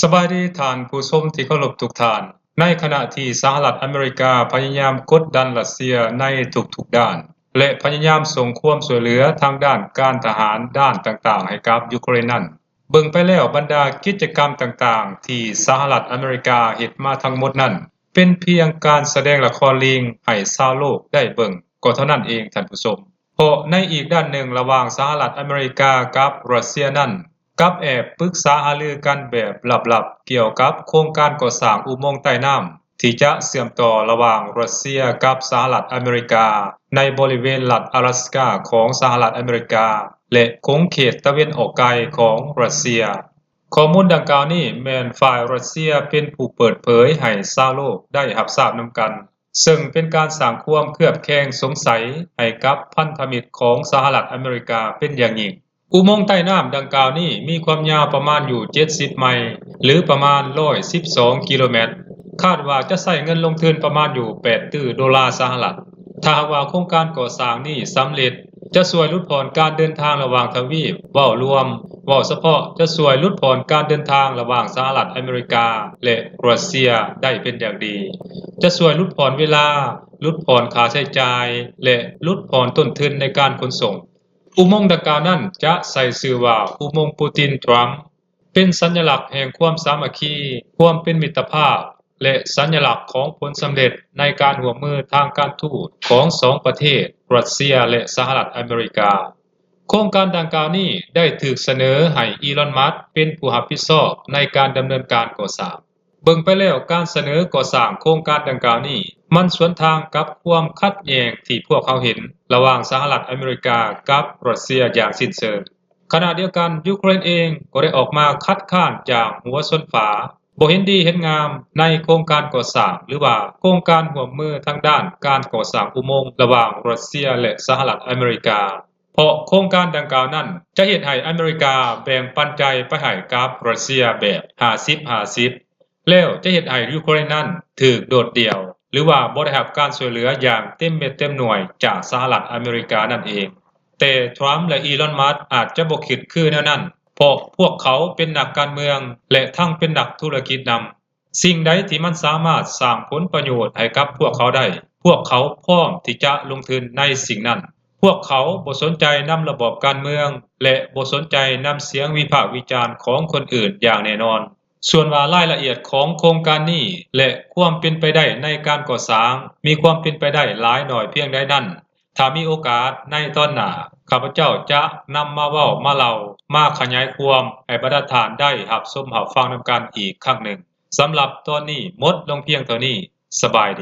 ສະບາຍດີທ່ານຜູ້ຊົມທີ່ເຄົາລົບທຸກທ່ານ. ໃນຂະນະທີ່ສະຫະລັດອາເມລິກາພະຍາຍາມກົດດັນຣັດເຊຍໃນທຸກໆດ້ານ ແລະ ພະຍາຍາມສົ່ງຄວາມຊ່ວຍເຫຼືອທາງດ້ານການທະຫານດ້ານຕ່າງໆໃຫ້ກັບຢູເຄຣນນັ້ນ, ເບິ່ງໄປແລ້ວບັນດາກິດຈະກຳຕ່າງໆທີ່ສະຫະລັດອາເມລິກາເຮັດມາທັງໝົດນັ້ນ ເປັນພຽງການສະແດງລະຄອນລີງໃຫ້ຊາວໂລກໄດ້ເບິ່ງກໍເທົ່ານັ້ນເອງທ່ານຜູ້ຊົມ. ເພາະໃນອີກດ້ານໜຶ່ງລະຫວ່າງສະຫະລັດອາເມລິກາກັບຣັດເຊຍນັ້ນ ກັບແອບປຶກສາຫາລືກັນແບບລັບໆ ກ່ຽວກັບໂຄງການກໍ່ສ້າງອຸໂມງໃຕ້ນ້ຳ ທີ່ຈະເຊື່ອມຕໍ່ລະຫວ່າງຣັດເຊຍກັບສະຫະລັດອາເມລິກາ ໃນບໍລິເວນລັດອາລັສກາຂອງສະຫະລັດອາເມລິກາ ແລະ ຂົງເຂດຕາເວັນອອກໄກຂອງຣັດເຊຍ. ຂໍ້ມູນດັ່ງກ່າວນີ້ແມ່ນຝ່າຍຣັດເຊຍເປັນຜູ້ເປີດເຜີຍໃຫ້ຊາວໂລກໄດ້ຮັບຊາບນຳກັນ, ເຊິ່ງເປັນການສ້າງຄວາມເຄືອບແຄງສົງໄສໃຫ້ກັບພັນທະມິດຂອງສະຫະລັດອາເມລິກາເປັນຢ່າງຍິ່ງ. ອຸໂມງໃຕ້ນ້ຳດັ່ງກ່າວນີ້ມີຄວາມຍາວປະມານຢູ່ເຈັດສິບໄມ ຫຼື ປະມານຮ້ອຍສິບສອງກິໂລແມັດ, ຄາດວ່າຈະໃຊ້ເງິນລົງທຶນປະມານຢູ່ແປດຕື້ໂດລາສະຫະລັດ. ຖ້າຫາກວ່າໂຄງການກໍ່ສ້າງນີ້ສຳເລັດ, ຈະຊ່ວຍຫຼຸດຜ່ອນການເດີນທາງລະຫວ່າງທະວີບເວົ້າລວມ, ເວົ້າສະເພາະຈະຊ່ວຍຫຼຸດຜ່ອນການເດີນທາງລະຫວ່າງສະຫະລັດອາເມລິກາ ແລະ ຣັດເຊຍໄດ້ເປັນຢ່າງດີ, ຈະຊ່ວຍຫຼຸດຜ່ອນເວລາ, ຫຼຸດຜ່ອນຄ່າໃຊ້ຈ່າຍ ແລະ ຫຼຸດຜ່ອນຕົ້ນທຶນໃນການຂົນສົ່ງ. ອຸໂມງດັ່ງກ່າວນັ້ນຈະໃສ່ຊື່ວ່າອຸໂມງປູຕິນ-ທຣຳ, ເປັນສັນຍະລັກແຫ່ງຄວາມສາມັກຄີ, ຄວາມເປັນມິດຕະພາບ ແລະ ສັນຍະລັກຂອງຜົນສຳເລັດໃນການຮ່ວມມືທາງການທູດຂອງສອງປະເທດ ຣັດເຊຍ ແລະ ສະຫະລັດອາເມລິກາ. ໂຄງການດັ່ງກ່າວນີ້ໄດ້ຖືກສະເໜີໃຫ້ອີລອນ ມັສກ໌ ເປັນຜູ້ຮັບຜິດຊອບໃນການດຳເນີນການກໍ່ສ້າງ. ເບິ່ງໄປແລ້ວການສະເໜີກໍ່ສ້າງໂຄງການດັ່ງກ່າວນີ້ ມັນສວນທາງກັບຄວາມຂັດແຍ່ງທີ່ພວກເຮົາເຫັນລະຫວ່າງສະຫະລັດອາເມລິກາກັບຣັດເຊຍຢ່າງສິ້ນເຊີງ. ຂະນະດຽວກັນ ຢູເຄຣນເອງກໍໄດ້ອອກມາຄັດຄ້ານຢ່າງຫົວຊົນຝາ, ບໍ່ເຫັນດີເຫັນງາມໃນໂຄງການກໍ່ສ້າງ ຫຼືວ່າໂຄງການຮ່ວມມືທາງດ້ານການກໍ່ສ້າງອຸໂມງລະຫວ່າງຣັດເຊຍ ແລະ ສະຫະລັດອາເມລິກາ, ເພາະໂຄງການດັ່ງກ່າວນັ້ນຈະເຮັດໃຫ້ອາເມລິກາແບ່ງປັນໃຈໄປໃຫ້ກັບຣັດເຊຍແບບຫ້າສິບຫ້າສິບ ແລ້ວຈະເຮັດໃຫ້ຢູເຄຣນນັ້ນຖືກໂດດດ່ຽວ ຫຼືວ່າບໍ່ໄດ້ຮັບການຊ່ວຍເຫຼືອຢ່າງເຕັມເມັດເຕັມໜ່ວຍຈາກສະຫະລັດອາເມລິການັ້ນເອງ. ແຕ່ທຣຳ ແລະ ອີລອນ ມັສກ໌ ອາດຈະບໍ່ຄິດຄືແນວນັ້ນ, ເພາະພວກເຂົາເປັນນັກການເມືອງ ແລະ ທັງເປັນນັກທຸລະກິດນຳ. ສິ່ງໃດທີ່ມັນສາມາດສ້າງຜົນປະໂຫຍດໃຫ້ກັບພວກເຂົາໄດ້, ພວກເຂົາພ້ອມທີ່ຈະລົງທຶນໃນສິ່ງນັ້ນ. ພວກເຂົາບໍ່ສົນໃຈນຳລະບອບການເມືອງ ແລະ ບໍ່ສົນໃຈນຳສຽງວິພາກວິຈານຂອງຄົນອື່ນຢ່າງແນ່ນອນ. ສ່ວນວ່າລາຍລະອຽດຂອງໂຄງການນີ້ ແລະ ຄວາມເປັນໄປໄດ້ໃນການກໍ່ສ້າງ ມີຄວາມເປັນໄປໄດ້ຫຼາຍໜ້ອຍພຽງໃດນັ້ນ, ຖ້າມີໂອກາດໃນຕອນໜ້າ, ຂ້າພະເຈົ້າຈະນຳມາເວົ້າມາເລົ່າ, ມາຂະຫຍາຍຄວາມໃຫ້ບັນດາທ່ານໄດ້ຮັບຊົມຮັບຟັງນຳກັນອີກຄັ້ງໜຶ່ງ. ສຳລັບຕອນນີ້ໝົດລົງພຽງເທົ່ານີ້. ສະບາຍດີ.